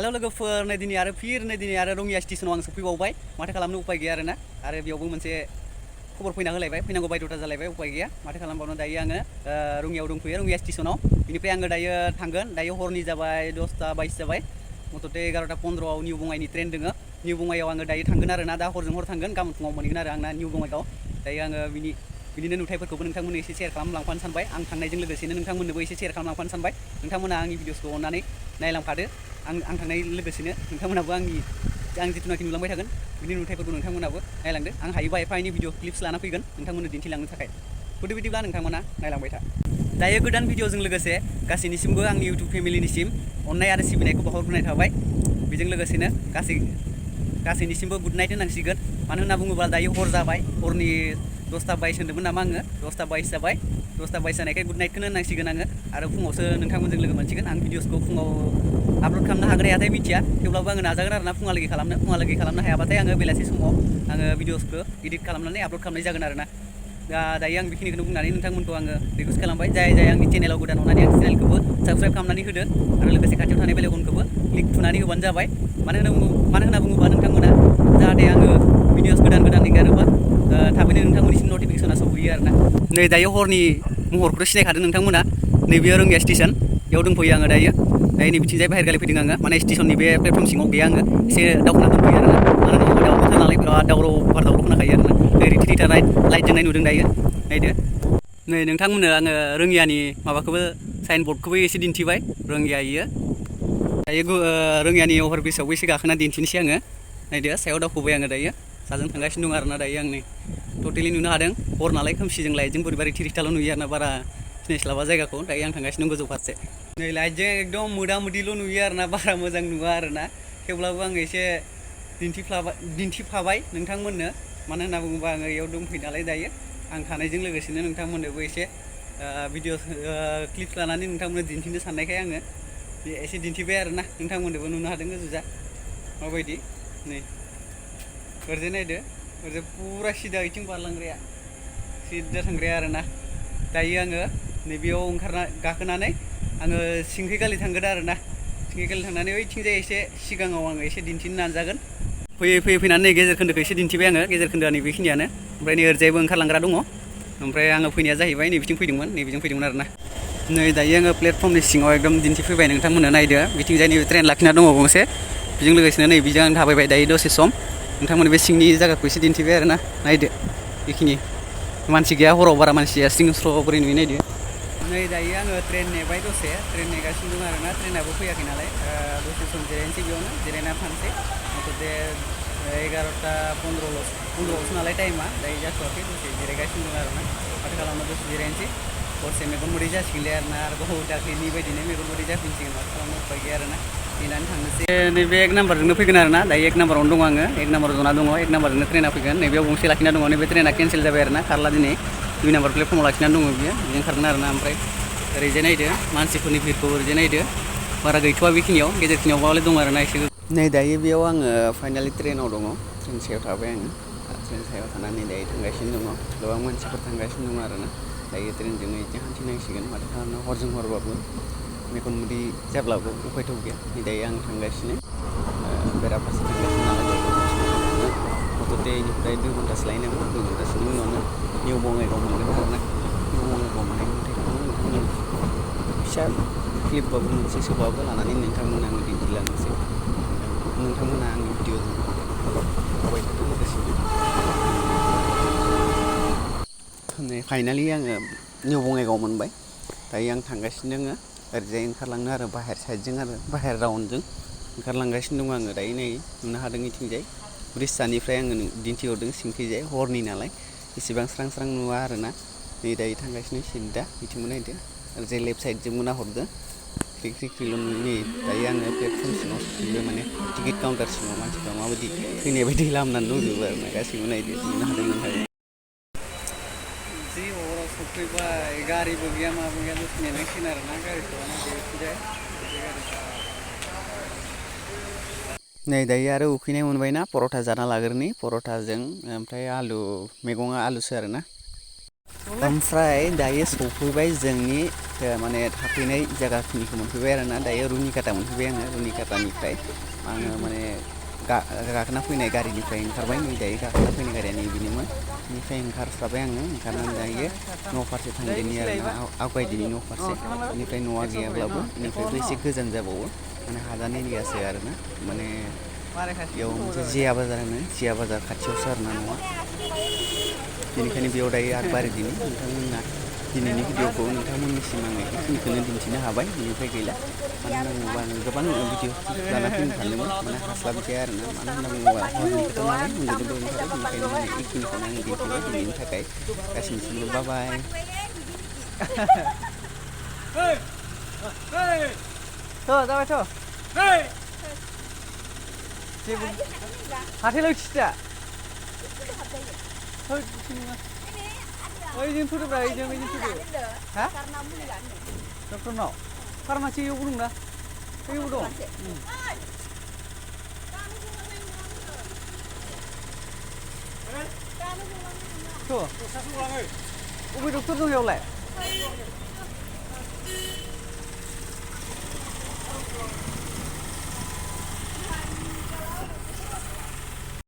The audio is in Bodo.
हेल' लोगोफोर नै दिनै आरो रङिया स्टेशनाव आं सफैबावबाय माथो खालामनो उपाय गैया आरोना आरो बेयावबो मोनसे खबर फैना होलायबाय फैनांगौ बायद'था जालायबाय उपाय गैया माथो खालामबावनो दायो आङो रङियाव दंफैयो रङिया स्टेशनाव बिनिफ्राय आङो दायो थांगोन दायो हरनि जाबाय 10टा 22 जाबाय मथथे 11टा 15आव निउ बङाइनि ट्रेन दङ निउ बङाइयाव आङो दायो थांगोन आरोना दा हरजों हर थांगोन गाबोन फुङाव मोनहैगोन आरो आंना निउ बङाइयाव दायो आङो बिनिनो नुथायफोरखौबो नोंथांमोननो एसे शेयार खालामलांफानो सानबाय आं थांनायजों लोगोसेनो नोंथांमोननोबो एसे शेयार खालामलांफानो सानबाय नोंथांमोना आंनि भिडिअसखौ अननानै नायलांफादो आं थांनाय लोगोसेनो नोंथांमोनाबो आं जिथुनाखि नुलांबाय थागोन बिनि नुथायफोरखौ नोंथांमोनाबो नायलांदो आं हायोबा एफा एनै भिडिअ क्लिप्स लाना फैगोन नोंथांमोननो दिन्थिलांनो थाखाय फुदु बिदिब्ला नोंथांमोना नायलांबाय था दायो गोदान भिडिअजों लोगोसे गासैनिसिमबो आंनि इउटुब फेमिलिनिसिम अननाय आरो सिबिनायखौ बावहरग्रोनाय थाबाय बेजों लोगोसेनो गासैनिसिमबो गुड नाइट होनांसिगोन मानो होनना बुङोब्ला दायो हर जाबाय हरनि 10टा 22 होन्दोंमोन नामा आङो 10टा 22 जाबाय 10टा 22 जानायखाय गुड नाइटखौनो होनांसिगोन आङो आरो फुङावसो नोंथांमोनजों लोगो मोनसिगोन आं भिडिअसखौ फुङाव आपल'ड खालामनो हागोन हायाथाय मिथिया थेवब्लाबो आङो नाजागोन आरोना फुङालागै खालामनो हायाबाथाय आङो बेलासि समाव आङो भिडिअसखौ इडिट खालामनानै आपल'ड खालामनाय जागोन आरोना दायो आं बेखिनिखौनो बुंनानै नोंथांमोनखौ आङो रिकुवेस्ट खालामबाय जाय आंनि चेनेलाव गोदान अननानै आंनि चेनेलखौबो साबस्क्राइब खालामनानै होदो आरो लोगोसे खाथियाव थानाय बेल आइकनखौबो क्लिक थुनानै होबानो जाबाय मानो होनना बुङोबा नोंथांमोना जाहाथे आङो भिडिअस गोदान एंगारोबा थाबैनो नोंथांमोननिसिम नटिफिकेसना सौहैयो आरोना नै दायो हरनि महरखौथ' सिनायखादों नोंथांमोना नैबेयो रङिया स्टेसन बेयाव दंफैयो आङो दायो नै बिथिंजाय बाहेर फैदों आङो माने स्टेसननि बे प्लेटफर्म सिङाव गैया आङो एसे दावखोना दंफैयो आरोना मानो होनोबा दावराव बोथोर नालाय बिराद दावराव खोनाखायो आरोना नै रिथिरिथा लाइट जोंनाय नुदों दायो नायदो नै नोंथांमोननो आङो रङियानि माबाखौबो साइन बर्डखौबो एसे दिन्थिबाय रङिया इयो दायो रङियानि अभारब्रिजआवबो एसे गाखोना दिन्थिनोसै आङो नायदो सायाव दावखोबाय आङो दायो साजों थांगासिनो दं आरोना दायो आं नै टटेलि नुनो हादों हर नालाय खोमसिजों लाइटजों बोरैबा रिथिरिथाल' नुयो आरोना बारा सिनायस्लाबा जायगाखौ दायो आं थांगासिनो दं गोजौ फारसे नै लाइटजों एकदम मोदामोदिल' नुयो आरोना बारा मोजां नुवा आरोना थेवब्लाबो आङो एसे दिन्थिफाबाय नोंथांमोननो मानो होनना बुङोबा आङो इयाव दंफैयो नालाय दायो आं थानायजों लोगोसेनो नोंथांमोननोबो एसे भिडिअ क्लिप्स लानानै नोंथांमोननो दिन्थिनो साननायखाय आङो एसे दिन्थिबाय आरोना नोंथांमोननोबो नुनो हादों गोजौजा माबायदि नै ओरैजाय नायदो ओरैजाय फुरा सिदा इथिं बारलांग्राया सिदा थांग्राया आरोना दायो आङो नैबेयाव गाखोनानै आङो सिंखैगालि थांगोन आरोना सिंखैगालि थांनानै ओइथिंजाय एसे सिगाङाव आङो एसे दिन्थिनो नाजागोन फैयै फैनानै नै गेजेर खोन्दोखौ एसे दिन्थिबाय आङो गेजेर खोन्दोआ नैबेखिनियानो ओमफ्राय नै ओरैजायबो ओंखारलांग्रा दङ ओमफ्राय आङो फैनाया जाहैबाय नैबिथिं फैदोंमोन आरोना नै दायो आङो प्लेटफर्मनि सिङाव एकदम दिन्थिफैबाय नोंथांमोननो नायदो बिथिंजाय नैबे ट्रेन लाखिना दङ गंसे बेजों लोगोसेनो नै बेजों आं थाबायबाय दायो दसे सम नोंथांमोन बे सिंनि जायगाखौ एसे दिन्थिबाय आरोना नायदो बेखिनि मानसि गैया हराव बारा मानसिया स्रिं स्र' बोरै नुयो नायदो नै दायो आङो ट्रेन नेबाय दसे ट्रेन नेगासिनो दं आरोना ट्रेनाबो फैयाखै नालाय दसे सम जिरायनोसै बेयावनो जिरायना थानोसै मथथे 11टा 15आवसो नालाय टाइमा दायो जाथ'वाखै दसे जिरायगासिनो दं आरोना माथो खालामनो दसे जिरायनोसै हरसे मेगन मोदै जासिगोनलै आरोना आरो बाव दाख्लैनि बायदिनो मेगन मोदै जाफिनसिगोन माथो खालामनो उपाय गैया आरोना नेनानै थांनोसै नैबे 1 नाम्बारजोंनो फैगोन आरोना दायो 1 नाम्बारावनो दं आङो 1 नाम्बाराव जना दङ 1 नाम्बारजोंनो ट्रेना फैगोन नैबेयाव गंसे लाखिना दङ नैबे ट्रेना केन्सेल जाबाय आरोना खारला दिनै 2 नाम्बार प्लेटफर्माव लाखिनानै दङ बियो बेजों खारगोन आरोना ओमफ्राय ओरैजाय नायदो मानसिफोरनि भिरखौ ओरैजाय नायदो बारा गैथ'वा बेखिनियाव गेजेरखिनियावबालाय दं आरोना एसे नै दायो बेयाव आङो फाइनालि ट्रेनाव दङ ट्रेन सायाव थाबाय आङो ट्रेन सायाव थानानै दायो थांगासिनो दङ गोबां मानसिफोर थांगासिनो दङ आरोना दायो ट्रेनजों बिदि हान्थिनांसिगोन माथो खालामनो हरजों हरबाबो मेगन मोदै जाब्लाबो उफायथ' गैया नै दायो आं थांगासिनो बेराफारसे थांगासिनो नालाय मथथे इनिफ्राय 2 घन्टासो लायनांगौ 2 घन्टासोनि उनावनो निउ बङाइगाव मोनगोन आरोना निउ बङाइगाव मोननायनि नुथायखौनो नोंथांमोन फिसा क्लिपबाबो मोनसे सोबाबो लानानै नोंथांमोना आङो दिन्थिलांनोसै नोंथांमोना आंनि भिडिअजों थाबाय थादों लोगोसेनो नै फाइनालि आङो निउ बङाइगाव मोनबाय दायो आं थांगासिनो दङ ओरैजाय ओंखारलांनो आरो बाहेर साइडजों आरो बाहेर राउन्डजों ओंखारलांगासिनो दङ आङो दायो नै नुनो हादों इथिंजाय ब्रिजसानिफ्राय आङो दिन्थिहरदों सिंखैजाय हरनि नालाय इसेबां स्रां नुवा आरोना नै दायो थांगासिनो सिदा बिथिंबो नायदो ओरैजाय लेफ्ट साइडजोंबो नाहरदो ख्रि नुयो नै दायो आङो प्लेटफर्म सिङाव सफैबाय माने टिकेट काउन्टार सिङाव मानसिफ्रा माबायदि फैनाय बायदि लामनानै दंजोबो आरोना गासैबो नायदो नुनो हादों नोंथाङा जि हराव सफैबाय गारिबो गैया माबो गैया दसे नेनांसिगोन आरोना गारिखौ नै दायो आरो उखैनाय मोनबायना पर'था जाना लाग्रोनि पर'थाजों ओमफ्राय मैगङा आलुसो आरोना ओमफ्राय दायो सफैबाय जोंनि माने थाफैनाय जायगाखिनिखौ मोनफैबाय आरोना दायो रुनिकाटा मोनफैबाय आङो रुनिकाटानिफ्राय आङो माने गाखोना फैनाय गारिनिफ्राय ओंखारबाय नै दायो गाखोना फैनाय गारिया नैबेनोमोन बेनिफ्राय ओंखारस्लाबाय आङो ओंखारनानै दायो न' फारसे थांदिनि आरोना आवगायदिनि न' फारसे बेनिफ्राय न'आ गैयाब्लाबो बेनिफ्रायबो एसे गोजान जाबावो माने हादान एरियासो आरोना माने बेयाव मोनसे जिया बाजार होनो जिया बाजार खाथियावसो आरोना न'आ बेनिखायनो बेयाव दायो आगबारिदिनि नोंथांमोना दिनैनि भिडिअखौ नोंथांमोननिसिम आङो बेखिनिखौनो दिन्थिनो हाबाय बेनिफ्राय गैला मानो होनना बुङोबा आङो गोबां भिडिअ लाना फैनो सानदोंमोन माने हास्लाबदिया आरोना मानो होनना बुङोबा हरनि खोथा नालाय उन्दुनोबो ओंखारो बेनिखायनो माने बेखिनिखौनो आङो दिन्थिबाय दिनैनि थाखाय गासिनिसिमबो बाय जाबायथ' जेबो हाथायाव खिथा ओइजों फैदोब्रा ओइजों फैदो हा डक्टरनाव फार्मासि इयावबो दंना बैयावबो दं अबे डक्टर दं बेयावलाय